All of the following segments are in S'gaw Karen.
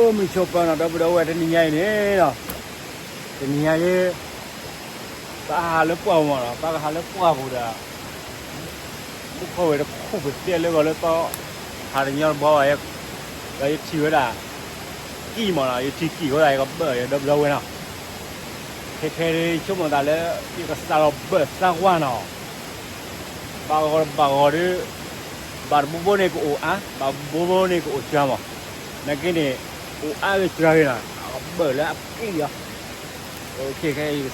အိၣ်မုာ်ဆိးပၢၤနီၤ ဒီပုၢ်ဒီဝဲၢ် တနံၤညါအံၤန့ၣ်နီၤ, တနံၤညါအံၤ ပဟးလၢပှၢ်ပူၤမးနီၤ, ပကဟးလၢပှၢ်ပူၤဒီး မူခိၣ်ဝဲတခူၣ်ပသဲလၢဂီၤလၢသီ, ဟးတညီတဘီဘၣ်, ဒီးယထံၣ်ဝဲဒၣ် ကံၢ်မးနီၤ, ယထံၣ်ကံၢ်ဃိသတး ယကဘၢၣ်ယဒီပုၢ်ဒီဝဲၢ်နီၤ, ခဲခဲဒ်ဆိကမိၣ်သးလၢ ယကစးထီၣ်ဘၢၣ်သးကွၢ်နီၤ ဘၣ်ဂီၤတဘၣ်ဂီၤဒီး ဘၣ်တဘိဘိန့ၣ်က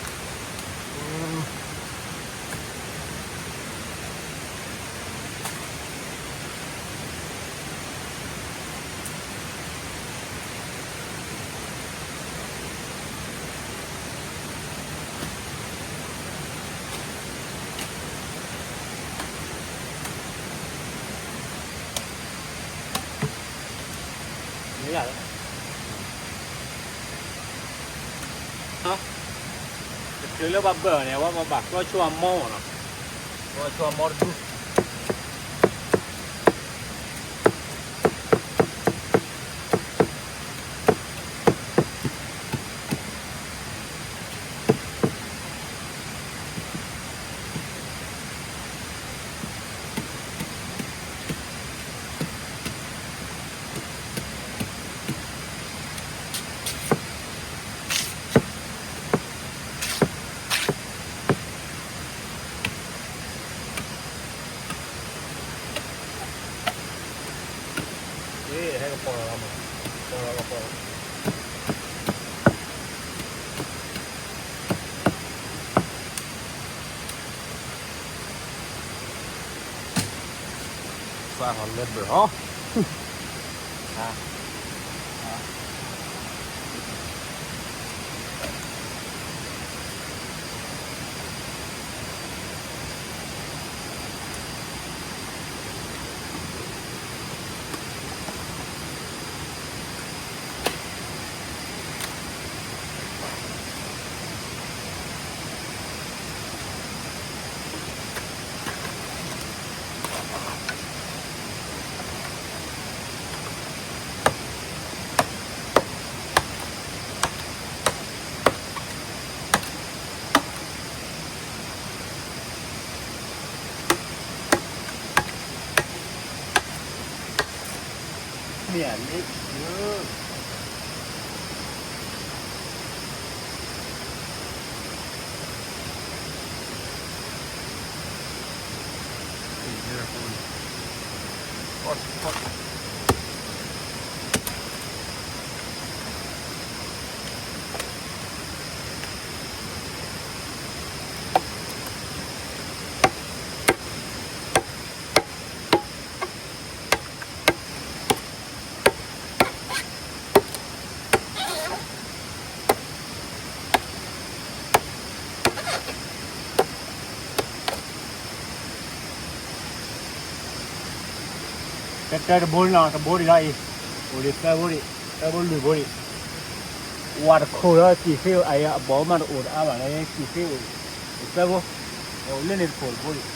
အိၣ်အါ, ဘၣ်ဘိဘိန့ၣ်ကအိၣ်စှၤမး, နာ်က့န့ၣ် အိၣ်အါဂ့ၤစှၤဂ့ၤနီၤ, အကဘၢၣ်လၢအကံၢ်လီၤ, ခဲခဲယကစးထီၣ်ဘၢၣ်နီၤ. မ့ၢ်လၢ တချုးလၢပှၤဘၢၣ်န့ၣ် အဝဲပှၤဘၣ်ကျီဆိအမီၢ်နီၤ, ကျီဆိအမီၢ်တဒူၣ် ဟဲကပီၤလီၤမး, ပီၤလီၤကပီၤလီၤ. စးထီၣ်လဲၤဘၢၣ်ဟီ, မ့ၢ်အလၢ တၢ်တဘိနီၤ တဘိဒံးလီၤအံၤ, အိၣ်ဒံးသၢဘိဒံး, သၢဘိလွံၢ်ဘိဒံး, ဝါတခိၣ်လၢကံၢ်သ့ၣ်အံၤ အဘီမးတအိၣ်တအါဘၣ်လၢကံၢ်သ့ၣ်အိၣ်, အိၣ်သၢဘိ, အိၣ်လၢန့ၣ်တခိၣ်တဘိဒံး တၢ်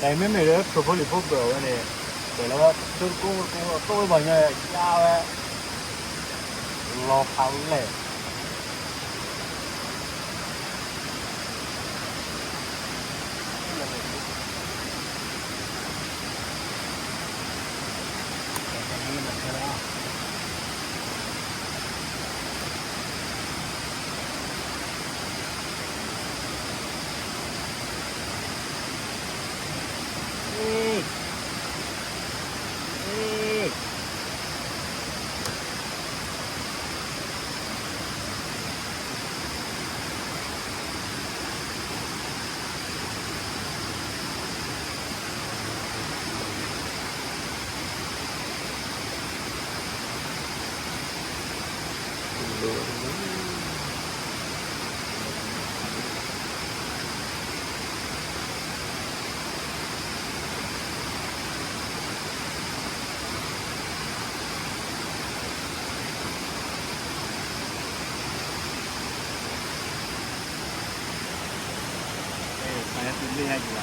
အံၤမ့မ့ၢ်လၢ ခရံာ်ဖိလံၤဖိဘၢၣ်ဝဲန့ၣ်, ဘၢၣ်လၢ ဆၢတကိးကိး သိၣ်ဝဲပှၤညီ ယါဝဲ လီၤဖးလဲၣ်. လ့ၣ်ညါယံၤဘၣ်,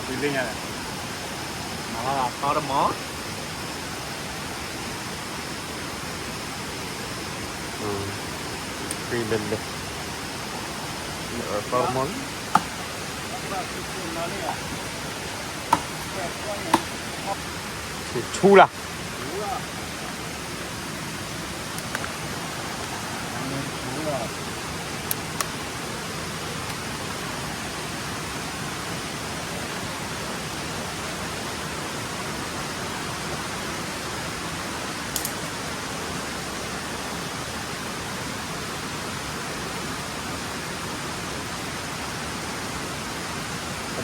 ခီဖျိလ့ၣ်ညါလဲၣ်, မၤလီၤသီတမီၤ, သီတမီၤ, ဆူၣ်လၢ ဘၣ်လံဧါ.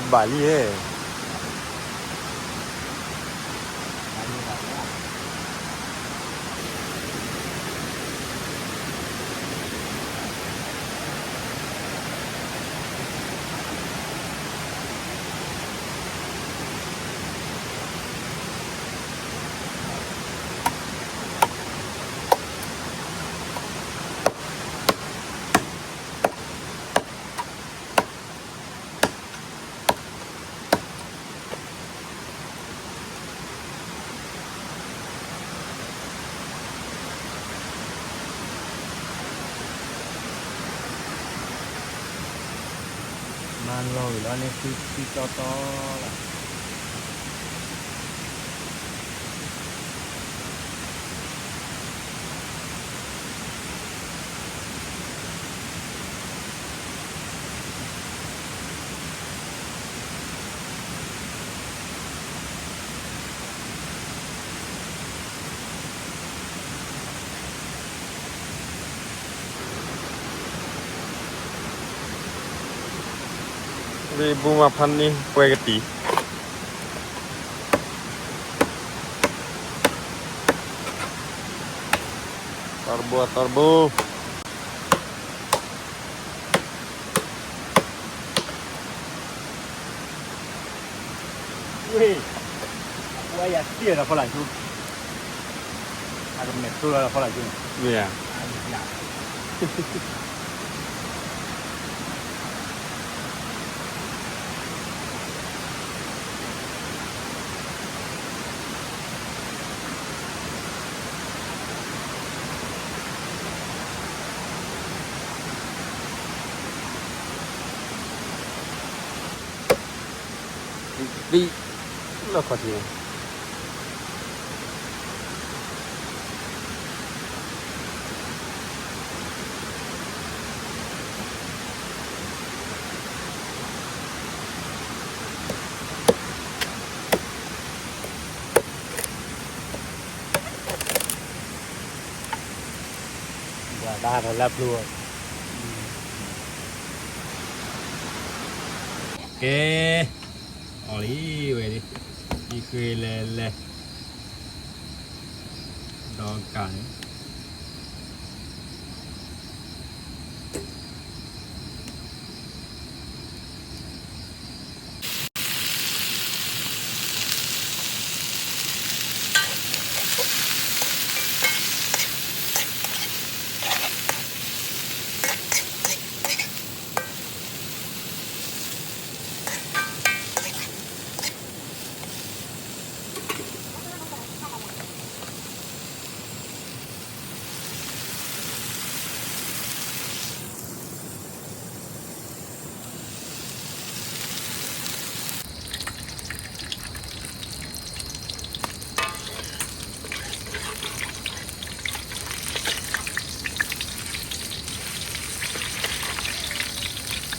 မၤလီၤဝံၤလီၤန့ၣ် သံသံတီတီလီၤ. ဝံၤဘူမၤဖးန့ၢ်ပှဲၤကတံၢ်, သီတဘိသီတဘိ. ဝ့ၢ်, အဝဲယၤတံၢ်ဒီးဖီလာ်ကၠိ, အကမဲာ်ကျိလီၤဒီးဖီလာ်ကၠိန့ၣ်, မ့ၢ်ဧါ. သံ, လီၢ်ခီၣ်ထံးန့ၣ်, ပှၤတၢ်ဟးထီၣ်လၢပျိၢ်, ကဲ, အီၣ်လံဝဲဒၣ်, အံၤဃ့လဲၤလဲၤ, ဒီးကၢ်န့ၣ် ဝါ, န့ၣ်န့ၣ်, ကံၢ်ဃ့ ကံၢ်ဃ့, ဃ့ဘီၣ်လၢ, လၢယ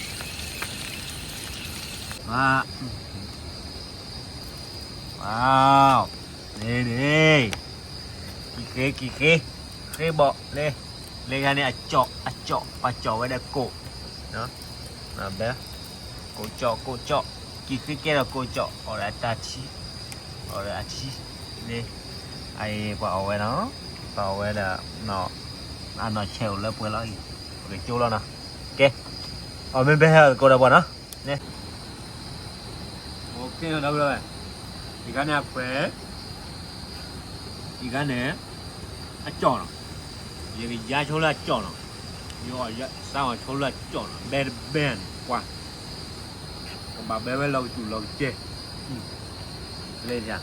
ၤန့ၣ် အကၠီၣ် အကၠီၣ် ပှၤကၠီၣ်ဝဲဒီးကိၣ်, ကိၣ်ကၠီၣ် ကိၣ်ကၠီၣ်, ကံၢ်ဃ့ကဲဒီးကိၣ်ကၠီၣ် အီၣ်ဒီးအတၢ်ထံ, အီၣ်ဒီးအထံ, န့ၣ်, အအံၤပှၤအီၣ်ဝဲနီၤ, ပှၤအီၣ်ဝဲဒီး, အနီၢ်ဆဲးအိၣ်လၢပှဲၤလီၤအံၤ, ပကကၠိလီၤနီၤ, ကဲ, အီၣ်မ့ၢ်ဘဲဟဲကိးဒီးပှၤနီၤ, န့ၣ်, ဝါ ဒီပုၢ်ဝဲၢ်, အံၤခါန့ၣ်အခွဲး, အံၤခါန့ၣ် အကၠီၣ်နီၤ, ယကယါဆိလၢအကၠီၣ်နီၤ, ယအီၣ်ယစါအီၣ်ဆိလၢအကၠီၣ်နီၤ, ဘဲတဘဲန့ၣ် ပှၤ ကဘၣ်ဘဲဝဲလီၤကစူၣ်လီၤကစဲ, လဲၤယၤ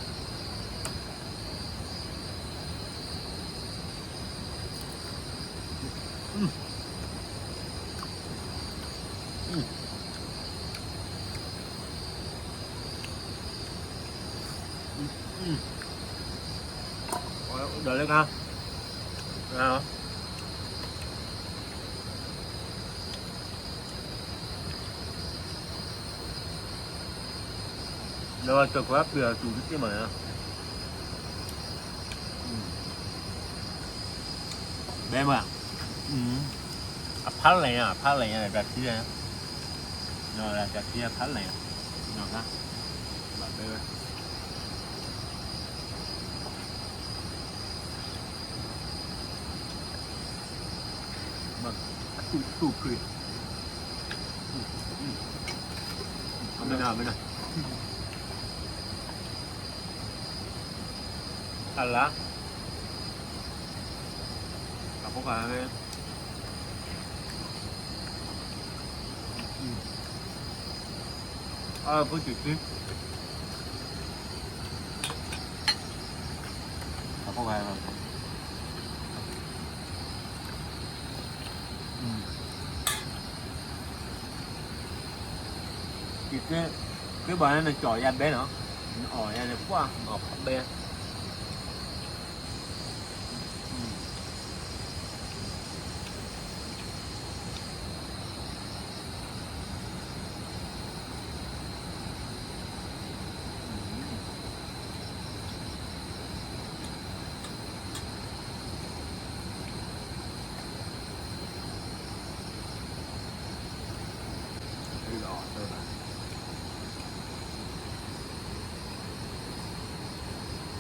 ဒီးလၢခါ ဒီးတခွါပျၢၤတူၢ်တသ့မး, ဘဲမး, အဖးလဲၣ်ညါ အဖးလဲၣ်ညါ တၢ်ထံ, တၢ်ထံအဖးလဲၣ်ညါ, ဘၣ်ဘဲဝဲ အတူၢ်ဖုၣ်, မနၤမနၤ, အလါ, အဖိခါ, အဖိခါ, က့ဘၣ်န့ၣ် နကၠီၣ်ယါဘဲနီၤ, နအီၣ်ယါန့ၣ် ပှၢ်နအီၣ်ဖးဘဲ.